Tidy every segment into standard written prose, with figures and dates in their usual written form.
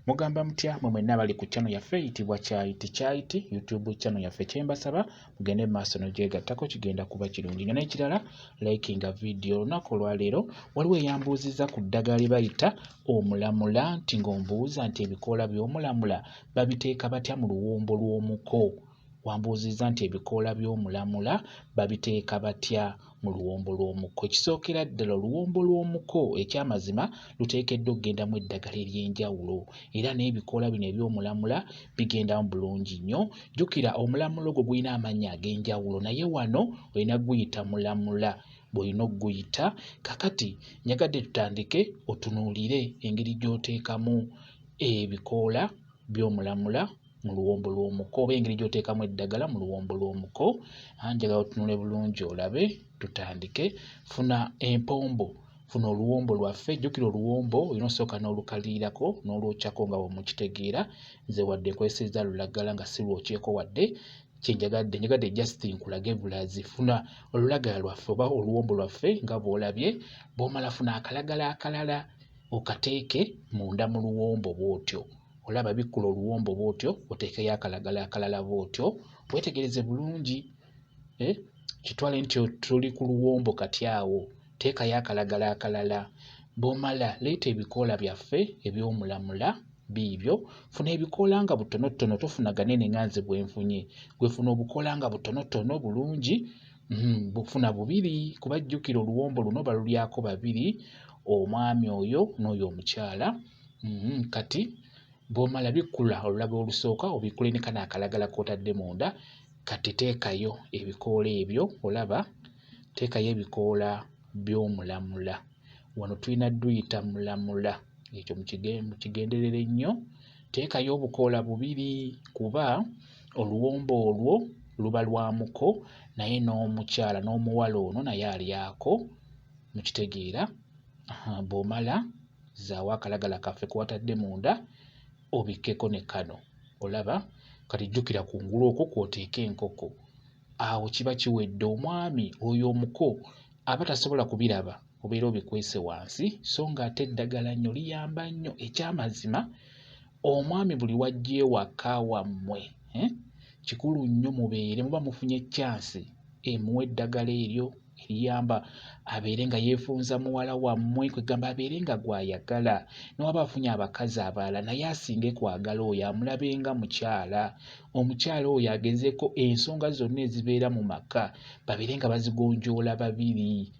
Mugamba mutya mwe mwenna abali ku channel yaffe eyitibwa Kyayiti Kyayiti YouTube channel yaffe, kyembasaba mugende mu maaso n'ogyegattako, kigenda kuba kirungi nnyo. N'ekirala, likinga video. Olunaku olwaleero waliwo eyambuuzizza ku ddagala lye bayita omulamula, nti ng'ombuuza nti ebikoola by'omulamula babiteeka batya mu luwombo lw'omuko. Wambuuzizza nti ebikoola by'omulamula babiteeka batya mu luwombo lw'omuko. Ekisookera ddala, oluwombo lw'omuko ekyamazima luteekeddwa okugendamu eddagala ery'enjawulo, era n'ebikoola bino eby'omulamula bigendamu bulungi nnyo. Jjukira omulamula ogwo gulina amannya ag'enjawulo, naye wano olina kuguyita mulamula bw'olina okuguyita. Kakati njagadde tutandike otunuulire engeri gy'oteekamu ebikoola by'omulamula mu luwombo lw'omuko, oba engeri gy'oteekamu eddagala mu luwombo lw'omuko. Njagala otunule bulungi olabe, tutandike. Funa empombo, funa oluwombo lwaffe. Jjukira oluwombo olina osooka n'olukaliirako n'olwokyako nga bw'omukitegeera. Nze wadde nkozesezza lulagala nga si lwokyeko, wadde kyenjagadde njagadde just nkulage bulazi. Funa olulagala lwaffe oba oluwombo lwaffe nga bw'olabye. Bw'omala funa akalagala akalala okateeke munda mu luwombo bw'otyo. Olaba, bikkula oluwombo bw'otyo, oteekeyo akalagala akalala bw'otyo. Weetegereze bulungi, eh? Kitwale nti tuli ku luwombo kati awo, teekayo akalagala akalala. Bw'omala leeta ebikoola byaffe eby'omulamula biibyo. Funa ebikoola nga butonotono, tofuna ganene nga nze bwe nfunye. Gwe funa obukoola nga butonotono bulungi, bufuna bubiri, kuba jjukira oluwombo luno balulyako babiri, omwami oyo n'oyo omukyala. Kati bw'omala bikkula olulagala olusooka, obikkule ne kano akalagala k'otadde munda. Kati teekayo ebikoola ebyo, olaba, teekayo ebikoola by'omulamula. Wano tulina dduyita mulamula, ekyo mukigenderere nnyo. Teekayo obukoola bubiri kuba oluwombo olwo luba lwa muko, naye n'omukyala n'omuwala ono naye alyako, mukitegeera. Bw'omala zzaawo akalagala kaffe k'owatadde munda obikkeko ne kano, olaba. Kati jjukira kungulu okwo kw'oteeka enkoko. Awo kiba kiwedde. Omwami oyo omuko aba tasobola kubiraba, obeera obikwese wansi, so ng'ate eddagala nnyo liyamba nnyo. Ekyamazima omwami buli w'ajja ewaka wammwe, kikulu nnyo mubeere muba mufunye chance emuwa eddagala eryo eriyamba abeere nga yeefunza muwala wammwe, kwegamba abeere nga gw'ayagala. Newaba afunye abakazi abalala, naye asinge kwagala oyo, amulabe nga mukyala. Omukyala oyo agezeeko ensonga zonna ezibeera mu maka babeere nga bazigonjoola babiri.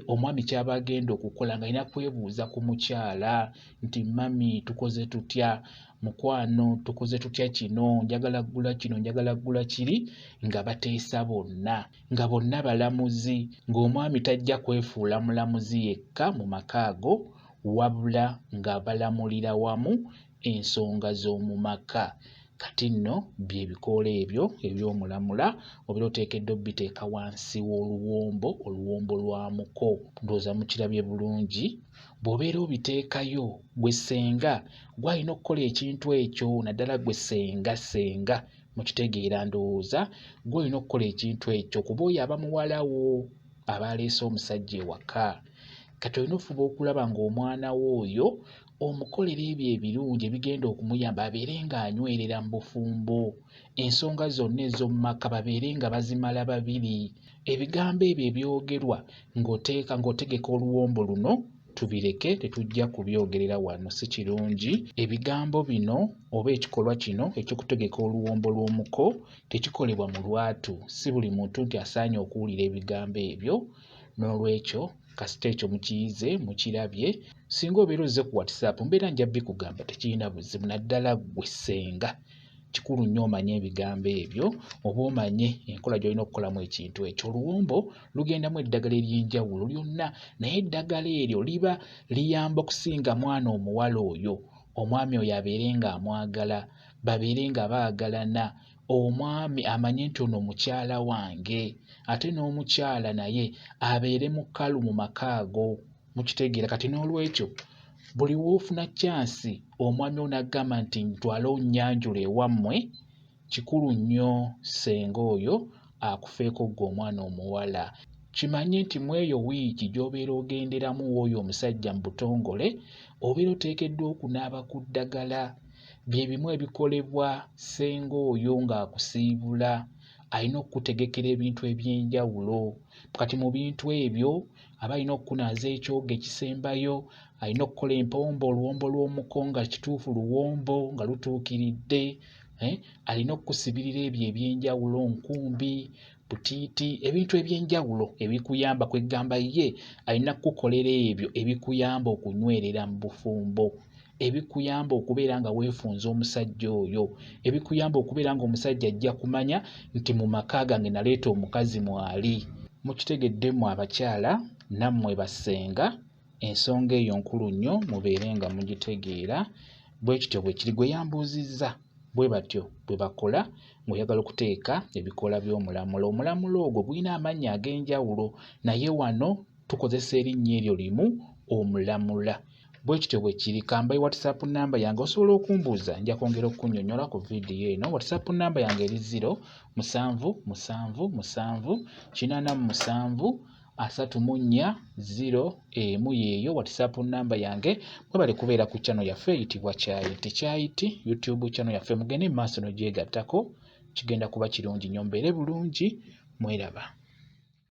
Omwami ky'aba agenda okukola ng'alina kwebuuza ku mukyala nti mummy tukoze tutya, mukwano tukoze tutya kino, njagala ggula kino, njagala ggula kiri, nga bateesa bonna, nga bonna balamuzi, ng'omwami tajja kwefuula mulamuzi yekka mu maka ago, wabula nga balamulira wamu ensonga z'omu maka. Kati nno bye bikoola ebyo eby'omulamula obeera oteekeddwa obbiteeka wansi w'oluwombo, oluwombo lwa muko. Ndowooza mukirabye bulungi. Bw'obeera obiteekayo gwe ssenga gw'alina okukola ekintu ekyo, naddala gwe ssenga, ssenga mukitegeera ndowooza, gwe olina okukola ekintu ekyo kuba oyo aba muwala wo aba aleese omusajja ewaka. Kati olina ofuba okulaba ng'omwana wo oyo omukolera ebyo ebirungi ebigenda okumuyamba abeere ng'anywerera mu bufumbo. Ensonga zonna ez'omu maka babeere nga bazimala babiri. Ebigambo ebyo ebyogerwa ng'oteeka ng'otegeka oluwombo luno tubireke, tetujja kubyogerera wano, si kirungi. Ebigambo bino oba ekikolwa kino eky'okutegeka oluwombo lw'omuko tekikolebwa mu lwatu. Si buli muntu nti asaanye okuwulira ebigambo ebyo. N'olwekyo kasita ekyo mukiyize, mukirabye. Singa obeera ozze ku WhatsApp mbeera nja bikugamba, tekirina buzibu, naddala ggwe ssenga. Kikulu nnyo omanye ebigambo ebyo oba omanye enkola gy'olina okukolamu ekintu ekyo. Oluwombo lugendamu eddagala ery'enjawulo lyonna, naye eddagala eryo liba liyamba okusinga mwana omuwala oyo, omwami oyo abeere ng'amwagala, babeere nga baagalana, omwami amanye nti ono mukyala wange, ate n'omukyala naye abeere mukalu mu maka ago. Mukitegeera? Kati n'olwekyo buli w'ofuna chance omwami ono agamba nti ntwala onnyanjula ewammwe, kikulu nnyo ssenga oyo akufeeko ggwe omwana omuwala. Kimanye nti mu eyo wiiki gy'obeera ogenderamu w'oyo omusajja mu butongole, obeera oteekeddwa okunaaba ku ddagala. Bye bimu ebikolebwa ssenga oyo ng'akusiibula. Alina okukutegekera ebintu eby'enjawulo. Kati mu bintu ebyo aba alina okukunaaza ekyogo ekisembayo, alina okukola empombo, oluwombo lw'omuko nga kituufu luwombo nga lutuukiridde, eh? Alina okukusibirira ebyo eby'enjawulo, nkumbi, butiiti, ebintu eby'enjawulo ebikuyamba. Kweggamba ye alina kukukolera ebyo ebikuyamba okunywerera mu bufumbo, ebikuyamba okubeera nga weefunza omusajja oyo, ebikuyamba okubeera nga omusajja ajja kumanya nti mu maka gange naleeta omukazi mwali. Mukitegedde mmwe abakyala nammwe bassenga, ensonga eyo nkulu nnyo mubeere nga mugitegeera. Bwe kityo bwe kiri. Gwe yambuuzizza bwe batyo bwe bakola ng'oyagala okuteeka ebikoola by'omulamula. Omulamula ogwo gulina amannya ag'enjawulo naye wano tukozesa erinnya eryo limu omulamula. Bwe kityo bwe kiri. Kambaye WhatsApp nnamba yange osobola okumbuuza nja kwongera okukunnyonnyola ku vidiyo eno. WhatsApp nnamba yange eri 0 7 7 7 87 34 0 1 yeeyo WhatsApp nnamba yange. Mwebale kubeera ku channel yaffe eyitibwa Kyayiti Kyayiti YouTube channel yaffe mugende mu maaso n'ogyegattako kigenda kuba kirungi nnyo. Mubeere bulungi mweraba.